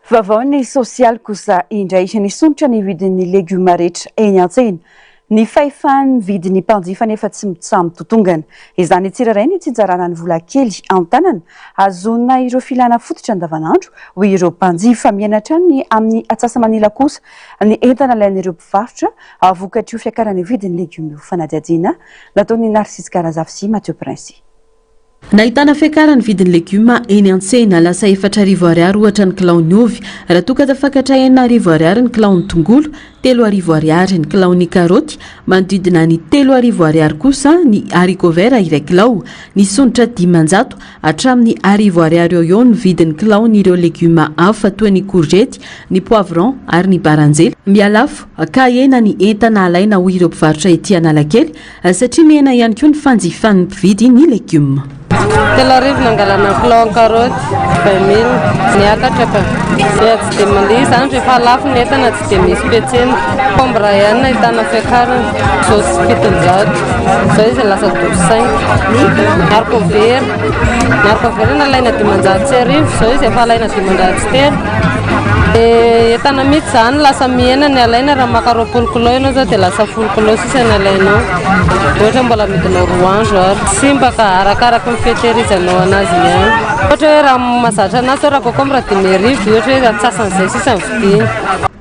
Vaovao ny sosialy kosa indray, nisondrotra ny vidin'ny legioma rehetra eny an-tsena. Ny fahefan'ny vidin'ny mpanjifa anefa tsy mitsaha-mitotongana. Izany tsirairay ny itsinjarana ny vola kely an-tanana ahazoana ireo filana fototra andavanandro, hoy ireo mpanjifa. Mihena hatrany amin'ny atsasa-manila kosa ny entana alain'ireo mpivarotra vokatr'io fiakaran'ny vidin'ny legioma io. Fanadihadiana nataon'i Narcisse Karazafy sy Mathieu Prince. Nahitana fiakaran'ny vidin'ny legioma eny an-tsena. Lasa 4000 ariary ohatra ny kilaon'ny ovy, raha toa ka tafakatra 6000 ariary ny kilaon'ny tongolo, 3000 ariary ny kilaon'ny karaoty, manodidina ny 3000 ariary kosa ny haricot vert iray kilao. Nisondrotra 500 hatramin'ny 1000 ariary eo ho eo ny vidin'ny kilaon'ireo legioma hafa toa ny korzety, ny poivron ary ny baranjely. Mihalafo ka ahena ny entana alaina hoy ireo mpivarotra ety Analakely satria mihena ihany koa ny fanjifan'ny mpividy ny legioma. 3000 nangalana ny kilao karaoty, 20 mille, niakatra ka. Dia tsy dia mandeha izany rehefa lafo ny entana tsy dia misy mpiantsena. Pombra ihany no ahitana fiakarana, izao sy 700, izao izy lasa douze cinq. Haricot vert, ny haricot vert nalaina 1500, izao izy efa alaina 503. Dia entana mihitsy izany lasa mihena ny alaina raha maka 20 kilao ianao izao dia lasa folo kilao sisa ny alainao. Ohatra mbola amidinao roa andro ary. Simba ka arakaraky ny fitehirizanao anazy ihany. Ohatra hoe raha mahazatra anazy zao raha concombre 5000 ohatra hoe antsasan'izay sisa ny vidiana.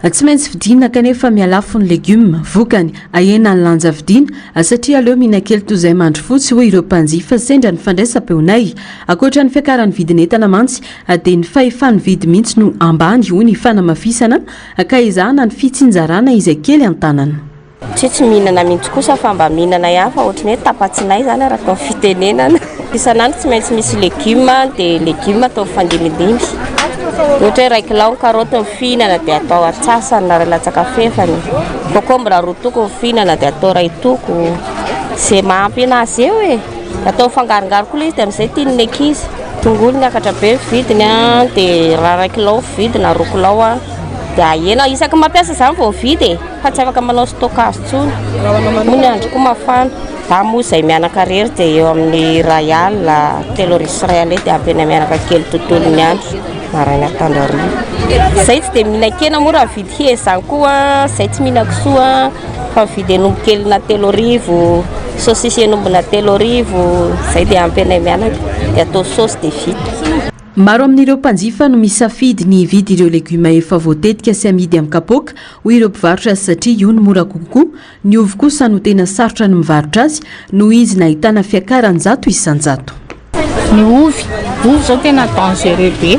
Tsy maintsy vidiana kanefa mihalafo ny legioma. Vokany, ahena ny lanja vidiana satria aleo mihinan-kely toy izay mandry fotsy hoy ireo mpanjifa sendra ny fandraisam-peonay. Ankoatra ny fiakaran'ny vidin'entana mantsy dia ny fahefa-mividy mihitsy no ambany hoy ny fanamafisana ka ezahana ny fitsinjarana izay kely an-tanana. Tsy hoe tsy mihinana mihitsy kosa fa mba mihinana ihany fa ohatran'ny hoe tapa-tsinay izany araka ny fitenenana. Isan'andro tsy maintsy misy legioma dia legioma atao mifandimbindimby. Ohatra hoe iray kilao ny karaoty ny fihinana dia atao antsasany na iray latsaka fahefany. Concombre roa toko ny fihinana dia atao iray toko. Izay mahampy anazy eo e! Atao mifangarongaro koa ilay izy dia amin'izay tian'ny ankizy. Tongolo niakatra be ny vidiny dia raha iray kilao ny vidiny na roa kilao dia ahena. Isaky ny mampiasa izany vao mividy e! Fa tsy afaka manao stockage intsony. Moa ny andro koa mafana. Za moa izay mianaka irery dia eo amin'ny iray alina, 1300 dia ampy anay mianaka kely tontolon'ny andro, maraina atoandro hariva. Zay tsy dia mihinan-kena moa raha mividy hena izany koa, zay tsy mihinan-kisoa. Fa mividy hen'omby kely na 3000, saucisse hen'omby na 3000, izay dia ampy anay mianaka. Dia atao saosy dia vita. Maro amin'ireo mpanjifa no misafidy ny hividy ireo legioma efa voatetika sy amidy amin'ny kapoaka, hoy ireo mpivarotra satria io no mora kokoa. Ny ovy kosa no tena sarotra ny mivarotra azy noho izy nahitana fiakarany 100%. Ny ovy, ovy zao tena dangereux be.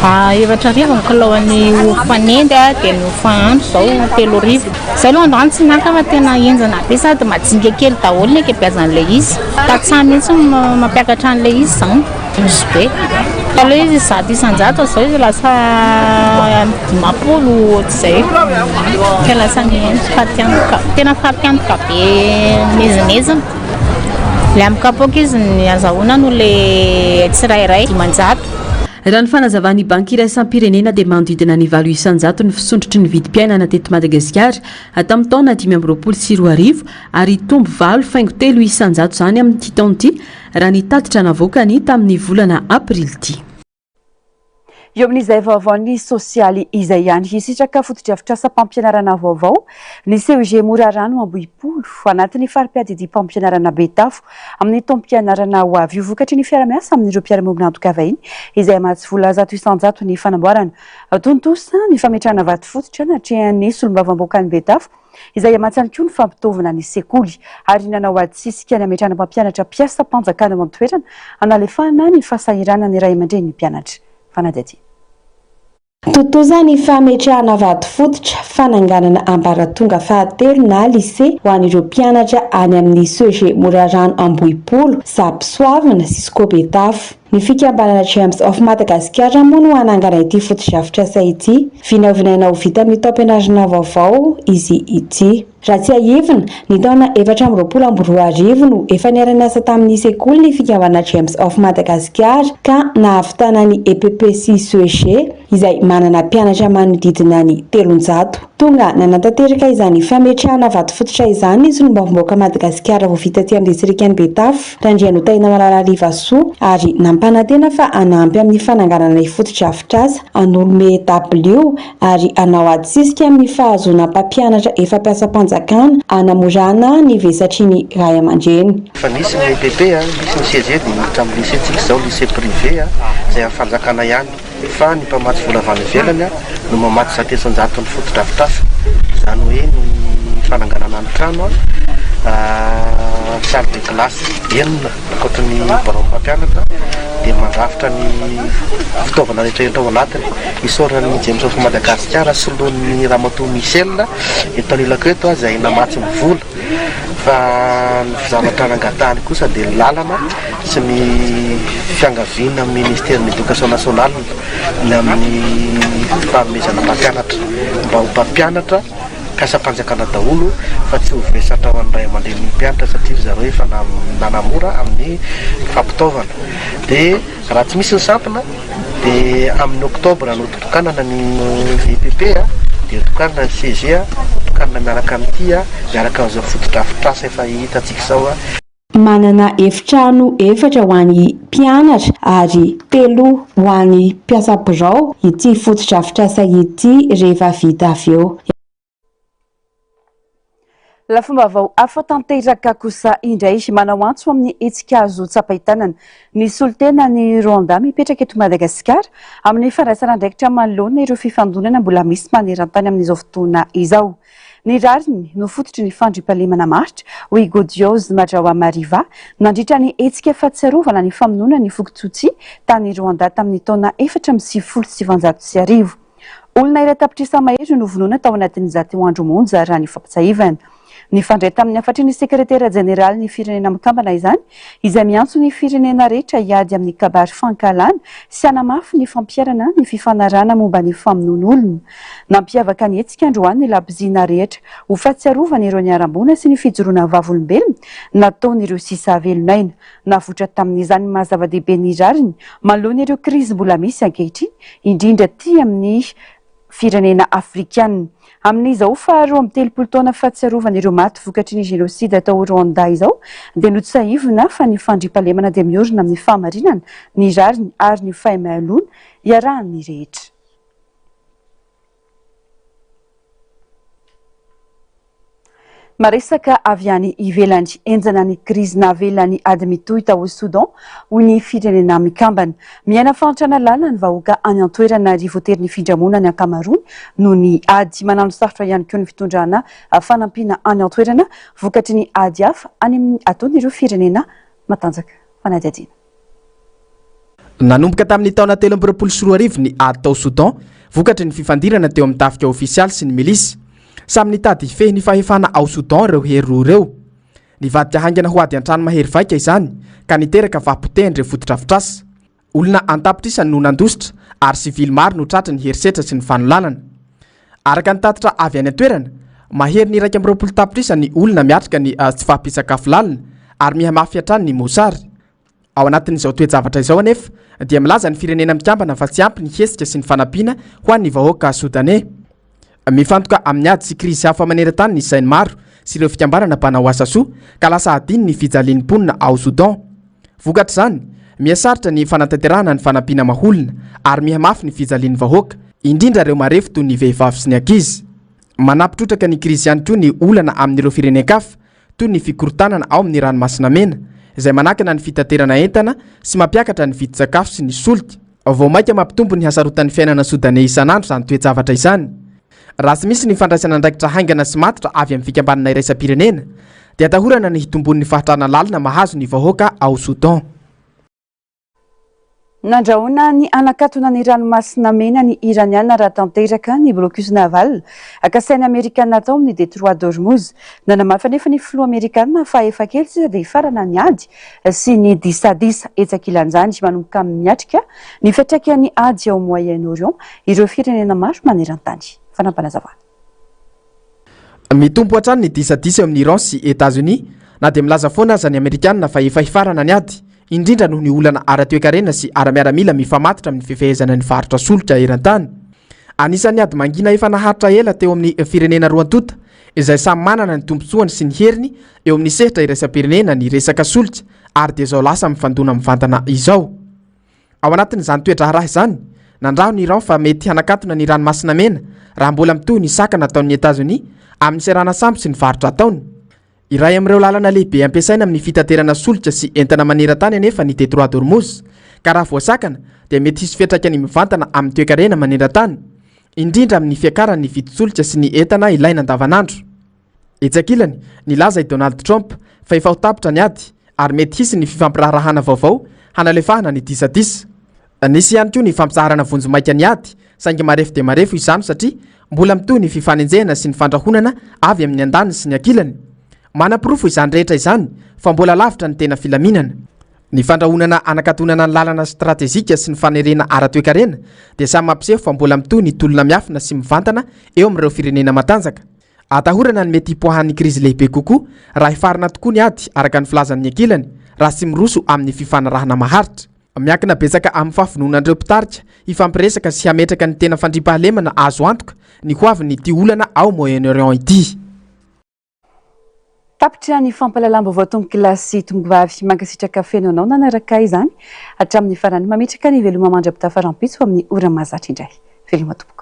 4000 ny kilao an'ny ovy fanendy dia ny ovy fahandro zao 3000. Zay aloha androany tsy naka fa tena henjana be sady majinika kely daholo ny ankabeazan'ilay izy. Tantsaha mihitsy no mampiakatra an'ilay izy zany. Misy be. Taloha izy 100% zao izy lasa 50 ohatr'izay. Ka lasa mihena fatiantoka. Tena fatiantoka be miezinezina. Ilay amin'ny kapoaka izy ny azahoana no ilay tsirairay 500. Raha ny fanazavan'ny Banky iraisam-pirenena dia manodidina ny 8% ny fisondrotry ny vidim-piainana teto Madagasikara tamin'ny taona 2025 ary hitombo 8.3% izany amin'ity taona ity raha ny tatitra navoakany tamin'ny volana aprily ity. Eo amin'izay vaovaon'ny sosialy izay ihany, hisitraka fotodrafitrasam-pampianarana vaovao ny CEG Morarano Ambohipolo, anatin'ny fari-piadidiam-pampianarana Betafo, amin'ny taom-pianarana ho avy io. Vokatry ny fiara-miasa amin'ireo mpiara-miombon'antoka vahiny izay hamatsy vola 100% ny fanamboarana. Tontosa ny fametrahana vatofototra natrehan'ny solombavambahoakan'i Betafo, izay hamatsy ihany koa ny fampitaovana ny sekoly ary nanao adisisika ny hametrahana mpampianatra mpiasam-panjakana ao an-toerana hanalefahana ny fahasahiranan'ny ray aman-drenin'ny mpianatra. Fanadihadiana. Tontosa ny fametrahana vatofototra fananganana ambaratonga fahatelo na lycée ho an'ireo mpianatra any amin'ny CEG Morarano Ambohipolo, Zap Soavina sy Sco Betafo. Ny fikambanana Gems of Madagascar moa no hanangana ity fotodrafitrasa ity. Vinavinaina ho vita amin'ny taom-pianarana vaovao izy ity. Raha tsiahivina, ny taona 2024 no efa niara-niasa tamin'ny sekoly ny fikambanana Gems of Madagascar ka nahavitana ny EPP sy CEG izay manana mpianatra manodidina ny 300. Tonga nanatanteraka izany fametrahana vatofototra izany ny solombavambahoaka Madagasikara vao vita aty amin'ny distrikan'i Betafo. Randrianotahinamalahala Livasoa ary nampanantena fa hanampy amin'ny fananganana ny fotodrafitrasa Anolome W ary hanao adisisika amin'ny fahazoana mpampianatra efa mpiasam-panjakana hanamorana ny vesatry ny ray aman-dreny. Efa nisy ny EPP, nisy ny CG dia miditra amin'ny lycée tsika izao, lycée privé izay an'ny fanjakana ihany. Fa ny mpamatsy vola avy any ivelany no mamatsy 100% ny fotodrafitrasa, izany hoe ny fananganana ny trano, salle de classe enina ankoatry ny biraon'ny mpampianatra dia mandrafitra ny fitaovana rehetra rehetra ao anatiny. Isaorana ny James of Madagascar soloin'ny Ramatoa Michel eto anilako eto izay namatsy ny vola. Fa ny zavatra nangatahany kosa dia ny lalana sy ny fiangaviana amin'ny ministeran'ny Education nationale ny amin'ny fanomezana mpampianatra mba ho mpampianatra mpiasam-panjakana daholo fa tsy ho vesatra ho an'ny ray aman-drenin'ny mpianatra satria ry zareo efa nanamora amin'ny fampitaovana dia Raha tsy misy ny sampona dia amin'ny octobre no tokanana ny EPP dia tokanana ny CG, tokanana miaraka amin'ity, miaraka amin'izao fotodrafitrasa efa hitantsika izao. Manana efitrano efatra ho an'ny mpianatra ary telo ho an'ny mpiasa birao ity fotodrafitrasa ity rehefa vita avy eo. Lafim-baovao hafa tanteraka kosa indray, manao antso amin'ny hetsika azo tsapain-tanana ny solontenan'i Rwanda mipetraka eto Madagasikara amin'ny fandraisana andraikitra manoloana ireo fifandonana mbola misy maneran-tany amin'izao fotoana izao. Ny rariny no fototry ny fandriampahalemana maharitra, hoy i Gaudiose Majaoamariva nandritra ny hetsika fahatsiarovana ny famonoana ny foko Tutsi tany Rwanda tamin'ny taona 1994. Olona iray tapitrisa mahery no novonoina tao anatin'ny 100 andro monja raha ny fampatsiahivana. Nifandray tamin'ny hafatry ny sekretera jeneralin'ny Firenena Mikambana izany, izay miantso ny firenena rehetra hiady amin'ny kabary fankahalana sy hanamafy ny fampiharana ny fifanarahana momba ny famonoan'olona. Nampiavaka ny hetsika androany ny labozia narehitra ho fahatsiarovana ireo niharam-boina sy ny fijoroana vavolombelona nataon'ireo sisa velon'aina. Navoitra tamin'izany ny maha zava-dehibe ny rariny manoloana ireo krizy mbola misy ankehitriny, indrindra aty amin'ny firenena afrikanina. Amin'izao faha 32 taona fahatsiarovana ireo maty vokatry ny génocide tao Rwanda izao dia notsiahivina fa ny fandriampahalemana dia miorina amin'ny fahamarinana, ny rariny ary ny fahamailoana iarahan'ny rehetra. Maresaka avy any ivelany, henjana ny krizy navelan'ny ady mitohy tao Soudan, hoy ny Firenena Mikambana. Miaina fahantrana lalina ny vahoaka any an-toerana ary voatery nifindra monina ny ankamaroany noho ny ady. Manano sarotra ihany koa ny fitondrana fanampiana any an-toerana vokatry ny ady hafa any amin'ny ataon'ireo firenena matanjaka. Fanadihadiana. Nanomboka tamin'ny taona 2023 ny ady tao Soudan, vokatry ny fifandirana teo amin'ny tafika ofisialy sy ny milisy. Samy nitady hifehy ny fahefana ao Soudan ireo hery roa ireo. Nivadika haingana ho ady an-trano mahery vaika izany, ka niteraka fahapotehan'ireo fotodrafitrasa. Olona an-tapitrisany no nandositra ary sivily maro no tratry ny herisetra sy ny fanolanana. Araka ny tatitra avy any an-toerana, maherin'ny 21 tapitrisa ny olona miatrika ny tsy fahampian-tsakafo lalina ary mihamafy hatrany ny mosary. Ao anatin'izao toe-javatra izao anefa dia milaza ny Firenena Mikambana fa tsy ampy ny hetsika sy ny fanampiana ho an'ny vahoaka Sodaney. Mifantoka amin'ny ady sy krizy hafa maneran-tany ny sain'ny maro sy ireo fikambanana mpanao asa soa ka lasa hadino ny fijalian'ny mponina ao Soudan. Vokatr'izany, miha-sarotra ny fanatanterahana ny fanampiana maha-olona ary miha-mafy ny fijalian'ny vahoaka, indrindra ireo marefo toy ny vehivavy sy ny ankizy. Manampy trotraka ny krizy ihany koa ny olana amin'ireo firenen-kafa toy ny fikorontanana ao amin'ny Ranomasina Mena, izay manakana ny fitaterana entana sy mampiakatra ny vidin-tsakafo sy ny solika. Vao mainka mampitombo ny hasarotan'ny fiainana Sodaney isan'andro izany toe-javatra izany. Raha tsy misy ny fandraisana andraikitra haingana sy matotra avy amin'ny fikambanana iraisam-pirenena, dia atahorana ny hitomboan'ny fahantrana lalina mahazo ny vahoaka ao Soudan. Nandrahona ny hanakatona ny ranomasina mena ny Iraniana raha tanteraka ny blocus naval kasain'ny Amerikana atao amin'ny Détroit d'Ormuz. Nanamafy anefa ny filoha Amerikana fa efa kely sisa dia hifarana ny ady sy ny disadisa. Etsy ankilan'izany, manomboka miatrika ny fiantraikan'ny ady ao Moyen-Orient ireo firenena maro maneran-tany. Fanampinazavana. Mitombo hatrany ny disadisa eo amin'i Iran sy Etazonia, na dia milaza foana aza ny Amerikanina fa efa hifarana ny ady, indrindra noho ny olana ara-toekarena sy ara-miaramila mifamatotra amin'ny fifehezana ny varotra solika eran-tany. Anisan'ny ady mangina efa naharitra ela teo amin'ny firenena roa tonta, izay samy manana ny tombontsoany sy ny heriny eo amin'ny sehatra iraisam-pirenena ny resaka solika ary dia izao lasa mifandona mivantana izao. Ao anatin'izany toe-draharaha izany, nandrahona Iran fa mety hanakatona ny Ranomasina Mena raha mbola mitohy ny sakana ataon'i Etazonia amin'ny seranan-tsambo sy ny varotra ataony. Iray amin'ireo lalana lehibe ampiasaina amin'ny fitaterana solika sy entana maneran-tany anefa ny Détroit d'Ormuz, ka raha voasakana dia mety hisy fiantraikany mivantana amin'ny toekarena maneran-tany, indrindra amin'ny fiakaran'ny vidin-tsolika sy ny entana ilaina andavanandro. Etsy ankilany, nilaza i Donald Trump fa efa ho tapitra ny ady ary mety hisy ny fifampiraharahana vaovao hanalefahana ny disadisa. Nisy ihany koa ny fampitsaharana vonjimaika ny ady, saingy marefo dia marefo izany satria mbola mitohy ny fifanenjehana sy ny fandrahonana avy amin'ny andaniny sy ny ankilany. Manaporofo izany rehetra izany fa mbola lavitra ny tena filaminana. Ny fandrahonana hanakatonana ny lalana stratejika sy ny fanerena ara-toekarena dia samy mampiseho fa mbola mitohy ny tolona miafina sy mivantana eo amin'ireo firenena matanjaka. Atahorana ny mety hipoahan'ny krizy lehibe kokoa raha hifarana tokoa ny ady, araka ny filazan'ny ankilany, raha tsy miroso amin'ny fifanarahana maharitra. Miankina betsaka amin'ny fahavononan'ireo mpitarika hifampiresaka sy hametraka ny tena fandriampahalemana azo antoka ny hoavin'ity olana ao Moyen-Orient ity. Tapitra ny fampahalalam-baovao tompokolahy sy tompokovavy. Mankasitraka feno anao nanaraka izany hatramin'ny farany. Mametraka ny veloma mandra-pitafa rahampitso amin'ny ora mahazatra indray. Veloma tompoko.